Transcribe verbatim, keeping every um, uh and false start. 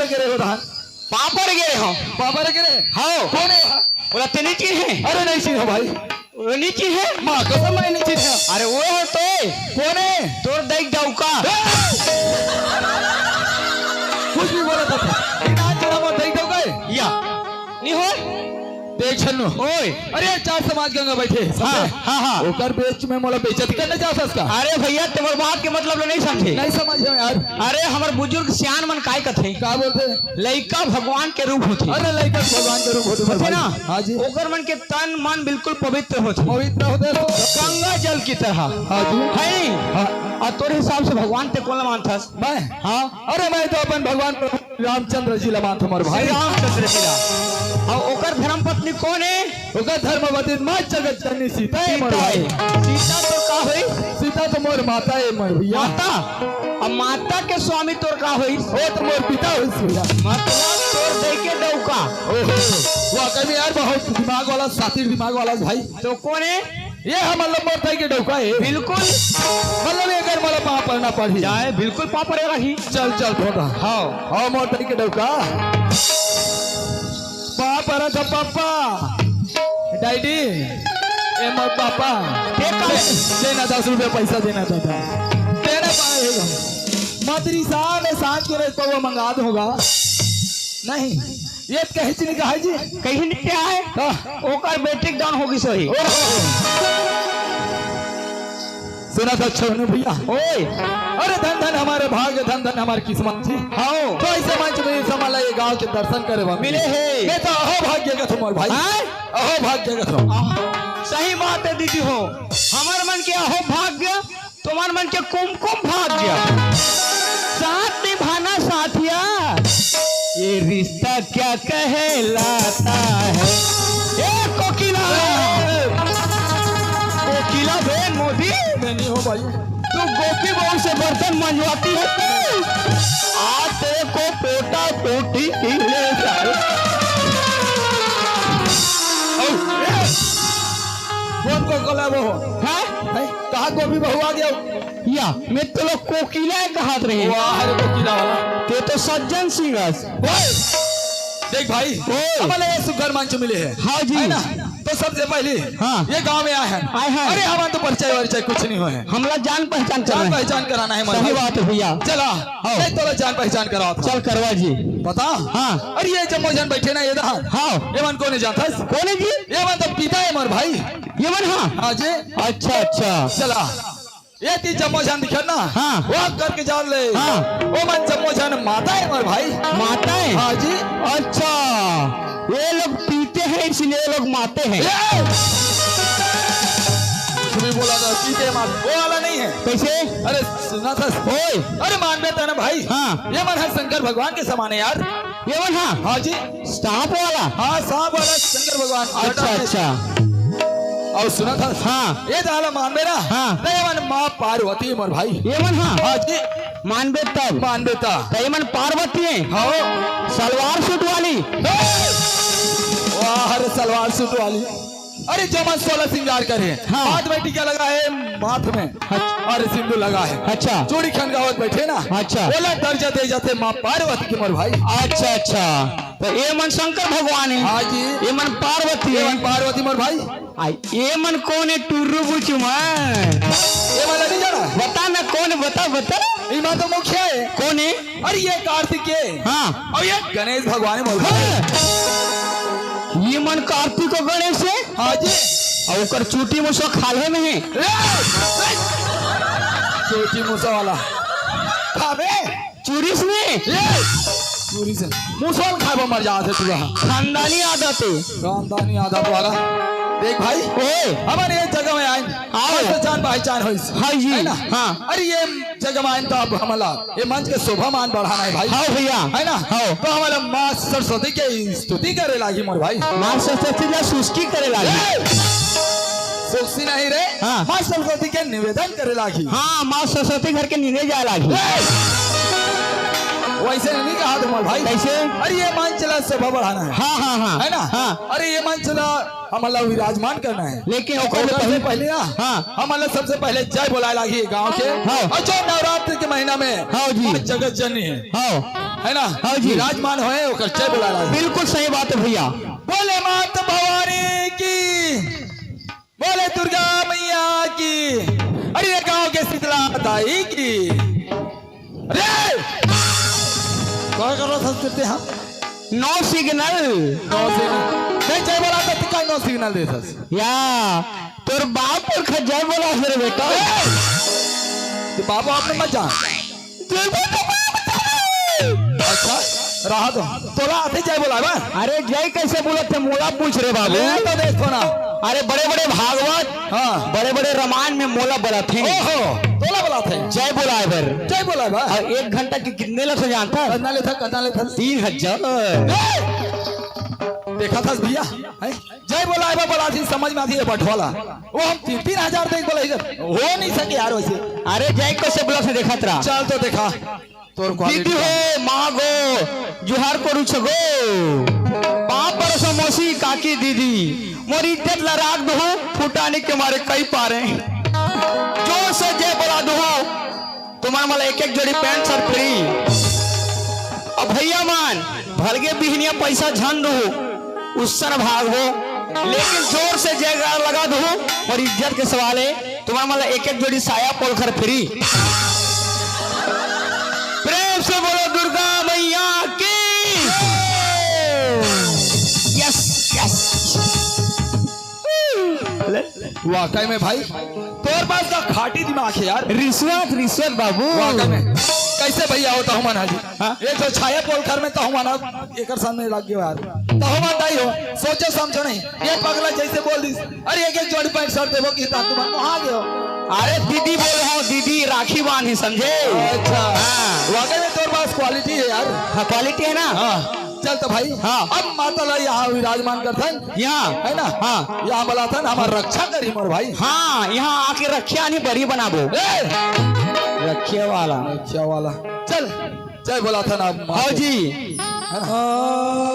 गे रहे हो धान? पापड़ गे रहे हो? पापड़ गे रहे? हाँ। कौन है? बोला, "ते नहीं चिन्हे?" अरे, नहीं चिन्हे भाई। वो नहीं चिन्हे? माँ कसम, मैं नहीं चिन्हे। अरे, वो है तो। कौन है? तोर दाई डौका। कुछ भी बोला था। इतना जना मत दाई डौका है। या। नहीं हो? देख छन्नू। ओए। अरे यार, चार समाज गंगा बैठे, समझे? हाँ, हाँ, हाँ। ओकर बीच में मोला बेइज्जती करना चाहत हस का? अरे भैया, ते मोर बात के मतलब ल नहीं समझे। नहीं समझे यार। अरे, हमर बुजुर्ग सियान मन काय कथे? का बोलथे? लइका भगवान के रूप होथे। अरे, लइका भगवान के रूप होथे, होथे भाई। ना? हाँ जी। ओकर मन के तन मन बिल्कुल पवित्र होथे। पवित्र होथे तो। गंगा जल की तरह। हाँ जी। है नहीं? हाँ। अउ तोर हिसाब से भगवान ते कोन ल मानथस? मैं? हाँ। अरे, मैं तो अपन भगवान प्रभु रामचंद्र जी ला मानथों मोर भाई। श्री रामचंद्र जी ला। अउ ओकर धर्म पत्नी कोन हे? ओकर धर्म पत्नी माँ जगत जननी सीता हे मोर सीता भाई। हे। सीता तो का होइस? सीता तो मोर माता हे मोर भैया। माता? अब माता के स्वामी तोर का होइस? वो तो मोर पिता होइस भैया। मतलब तोर दाई के डौका। ओहो, वाकई में यार बहुत दिमाग वाला, शातिर दिमाग वाला भाई। तो कोन हे? ये ह मतलब मोर दाई के डौका हे। बिल्कुल। मतलब एकर मोला पाँव परना पड़ही। जाए, बिल्कुल पाँव परे रही। चल, चल, थोड़ा। हाँ। हाँ, मोर दाई के डौका। पाँव परत हँव पप्पा। डैडी, ए मोर पापा। के का? दे, देना दस रुपया पैसा देना दादा। देना पाए होगा। मत रिसा, मैं सांझ के रोज पौवा मंगा दूंगा। नहीं। ये कहीं से निकाल जी। कहीं नहीं क्या है? हाँ। ओकर बेटी के दान होगी सही। ओहो। सुनत हस छन्नू भैया। ओए। अरे धन धन हमारे भाग्य, धन धन हमारे किस्मत जी। हाँ। तो ऐसे मंच में इस समय ये गांव के दर्शन करे बा मिले हे। मैं तो अहो भाग्य कथों मोर भाई। हाँ? अहो भाग्य कथों। सही बात है दीदी हो। हमर मन के अहो भाग्य, तुम्हर मन के कुमकुम भाग्य। साथ निभाना साथिया। ये रिश्ता क्या कहलाता है? ए कोकिला! कोकिला बहन मोदी! मैं नहीं हूँ भाई। तू गोपी बहू से बर्तन मंजवाती है। आज तेरे को पोटा पोटी की ले जाए। कौन कोकिला वो? हैं? हैं? कहाँ गोपी बहू आ गया? या, मैं तो लोग कोकिला कहत रहे। वाह रे कोकिला वाला। ते तो सज्जन सिंह हस। ओए! देख भाई, ओए! हमला ये सुघर मंच मिले हे। हाँ जी। है ना? तो सबसे पहले हाँ। ये गांव में आए हैं। आए हैं। अरे हमन तो परिचय वरिचय कुछ नहीं होए। हमला जान पहचान करना जान है। पहचान कराना है मन सही भाई। बात है भैया। चला, हाँ। मैं तोला जान पहचान करावत हूँ। चल करवा जी। बता। हाँ। अरे ये जम्मो झन बैठे ना ये दहा। हाँ। ये मन कोन हे जानथस? कोन हे जी? ये मन तो पिता हे मोर भाई। ये मन हाँ? हाँ जी। अच्छा, अच्छा। चला। ये ती जम्मो झन दिखत ना? हाँ। वो करके जान ले। हाँ। वो मन जम्मो झन माता हे मोर भाई। माता हे? हाँ जी। अच्छा, ये लोग पीते हैं इसलिए ये लोग माते हैं। ए! कुछ भी बोला था, पीते माते, वो वाला नहीं है। कैसे? अरे सुनत हस? ओए। अरे मानबे त ना भाई। हाँ। ये मन ह शंकर भगवान के समान हे यार। ये मन हाँ? हाँ जी। सांप वाला? हाँ, सांप वाला शंकर भगवान। अच्छा, अच्छा। अउ सुनत हस? हाँ। ये दाला मानबे ना? हाँ। त ये मन माँ पार्वती मोर भाई। ये मन हाँ? हाँ जी। मानबे तब? मानबे तब। त ये मन पार्वती हे? हाँ। सलवार सूट वाली? वाह रे सलवार सूट वाली। अरे जो मन सोलह सिंगार करे, हाँ। माथ में टीका लगा हे, माथ में। अच्छा। अउ सिंदूर लगा हे। अच्छा। चूड़ी खनगावत बैठे ना। अच्छा। ओला दर्जा दे जाथे माँ पार्वती के मोर भाई। अच्छा, अच्छा। त ये मन शंकर भगवान हे। हाँ जी। ये मन पार्वती हे। ये मन पार्वती मोर भाई। आ, ये मन कोन हे टुर्रू बुचु मन? ये वाला नहीं जाना? बता ना कोन हे, बता, बता। ये मन तो मुखिया हे। कोन हे? अरे ये कार्तिकेय। हाँ। अउ ये गणेश भगवान हे मोर भाई। हाँ। ये मन कार्तिक अउ गणेश हे? हाँ जी। अउ ओकर चूटी मुसवा खाल्हे में हे। ए! चूटी मुसवा वाला। खाबे? चूरिस में? ए! चूरिस। मुसवा ल खाबे मर जात हे तू हा। खानदानी आदत हे। खानदानी आदत वाला। देख भाई। ओए। हमन ये जगह में आए। आओ। हमर से जान पहचान होइस। हाँ जी। है ना? हाँ। अरे ये जगह में आए तो अब हमला ये मंच के शोभा मान बढ़ाना हे भाई। हाँ भैया। है ना? हाँ। तो हमला माँ सरस्वती के स्तुति करे लागही मोर भाई। माँ सरस्वती ला सुस्की करे लागही। ए! सुस्की नहीं रे। हाँ। माँ सरस्वती के निवेदन करे लागही। हाँ, माँ सरस्वती घर के नींदे जाए लागही। ए! वैसे नहीं कहा था मोर भाई। कैसे? अरे ये मंच ला शोभा बढ़ाना हे। हाँ, हाँ, हाँ। है ना? हाँ। अरे ये मंच ला हमला विराजमान करना हे। लेकिन ओकर ले ओकर से पहले पहले ना, हाँ। हमला सबसे पहले जय बोलाए लागही गांव के। हाँ। अउ जो नवरात्र के महीना में हाँ जी। माँ जगत जननी हे। हाँ। है ना? हाँ जी। विराजमान होए, ओकर जय बोला ला। बिल्कुल सही बात है भैया। बोले मात भवानी की, बोले दुर्गा मैया की, अरे ये गांव के शीतला दाई की। अरे, काय कर रहा था तेरे, हाँ? No signal। No signal। नहीं, जय बोला तो तू का no signal दे सस? या, तोर बाप और खा जय बोला मेरे बेटा। ए! तो बाबू आपने मत जा। जय बोला। अच्छा, रहा तो। तोला आते जय बोला बा? अरे, जय कैसे बोलत थे, मोला पूछ रे बाबू। ले तो देख तो ना। अरे, बड़े-बड़े भागवत, हाँ। बड़े-बड़े रामायण में मोला बोलत थे। ओहो, तोला बोलत थे। जय बोलाए बर। जय बोला बा। और एक घंटा के कितने लग से जानता है? कितना लेता, कितना लेता? तीन हजार। ए! देखा था भैया, हैं? जय बोलाए बा, बोला थी, समझ में आती है बंटवाला। वो हम तीन, तीन हजार दे के बोला इधर। हो नहीं सके यार वैसे। अरे, जय कैसे बोला से देखा तरा। चल तो देखा। तोर quality दीदी हो, माँ गो, जुहार करू छगो। पाँव परसो मौसी, काकी, दीदी, मोर इज्जत ला राख दहू, फुटानी के मारे कई पारे। जोर से जय बोला दहू, तुमन मोला एक एक जोड़ी pant shirt free। अब भैया मन, भलगे बिहनिया पैसा झन दहू, उसन भागबो, लेकिन जोर से जयकारा लगा दहू, मोर इज्जत के सवाल है। तुम्हारा मतलब एक एक जोड़ी साया पोलखर free। प्रेम से बोलो दुर्गा मैया की। Yes, yes. वाकई में भाई, तोर पास तो खाटी दिमाग है यार। रिश्वत, रिश्वत बाबू। वाकई में। कैसे भैया हो तहु मन हाजी? हाँ? एक तो छाया पोलखर में तहु मन एकर सामने लग गयो यार। तहु मन दाई हो, सोचो समझो नहीं। ये पगला जैसे बोल दिस, अरे एक एक जोड़ी pant shirt देबो कि ता तुम मोहा गयो। अरे दीदी बोल रहा हूँ, दीदी राखी बांधी, समझे? अच्छा। हाँ। वाकई में तोर पास quality है यार। हाँ, quality है ना? हाँ। चल तो भाई, हाँ। अब माता ला यहाँ विराजमान करथन। यहाँ? है ना? हाँ। यहाँ बोलाथन, हमार रक्षा करी मोर भाई। हाँ, यहाँ आके रखिया नहीं बड़ी बनाबो। ए! रखिया वाला। रखिया वाला। चल, जय बोलाथन अब माता। हाँ जी। है ना?